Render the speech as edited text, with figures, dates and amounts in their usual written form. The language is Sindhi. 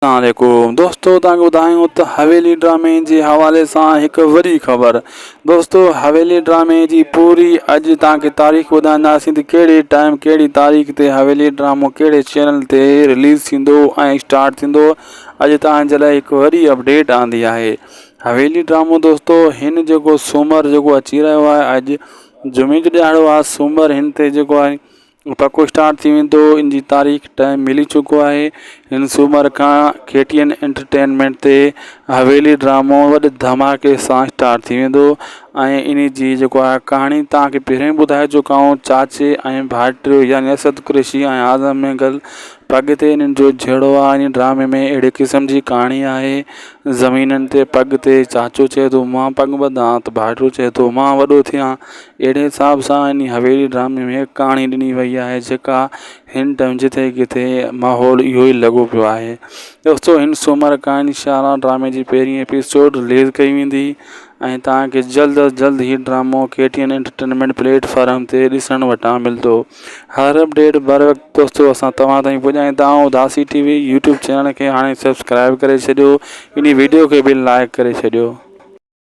السلام عليڪم دوستو توهان کي ٻڌايون ته حويلي ڊرامي جي حوالي سان هڪ وڏي خبر دوستو حويلي ڊرامي جي پوري اڄ توهان کي تاريخ ٻڌائينداسين ته ڪهڙي ٽائيم ڪهڙي تاريخ تي حويلي ڊرامو ڪهڙي چينل تي رليز ٿيندو ۽ اسٽارٽ ٿيندو اڄ توهان جي لاء هڪ وڏي اپڊيٽ آندي آهي حويلي ڊرامو دوستو هن جيڪو سومر جيڪو اچي رهيو آهي اڄ جمعي جو ڏهاڙو آهي سومر هن تي جيڪو آهي پڪو اسٽارٽ ٿي ويندو ان جي تاريخ ٽائيم ملي چڪو آهي هن سومر کان ڪي ٽي اين انٽرٽينمينٽ تي حويلي ڊرامو وڏي ڌماڪي سان اسٽارٽ ٿي ويندو ۽ ان جي جيڪو آهي ڪهاڻي توهان کي پهريون ئي ٻڌائي چڪو آهيان چاچي ۽ ڀائٽيو يعني اسد قريشي ۽ اعظم مينگل پڳ تي انهن جو جهيڙو آهي ان ڊرامي ۾ اهڙي قسم جي ڪهاڻي آهي زمينن تي پڳ تي چاچو چئي ٿو مان پڳ ٻڌان ته ڀائٽيو چئي ٿو مان وڏو ٿيان اهڙي حساب سان ان حويلي ڊرامي ۾ ڪهاڻي ڏني وئي آهي جيڪا هن ٽائيم جٿي ڪٿي ماحول اهو ئي لڳو پيو آهي دوستو هن سومر کان انشاء الله ڊرامي جي پهرين ايپيسوڊ رليز ڪئي ويندي ۽ توهان کي جلد از جلد هي ڊرامو K T N entertainment platform تي ڏسڻ وٽان ملندو هر اپڊيٽ بر وقت دوستو اسان توهان تائين پڄائيندا آهيون اداسي ٽي وي يوٽيوب چينل کي هاڻي سبسڪرائب ڪري ڇڏيو ان ويڊيو کي به لائڪ ڪري ڇڏيو.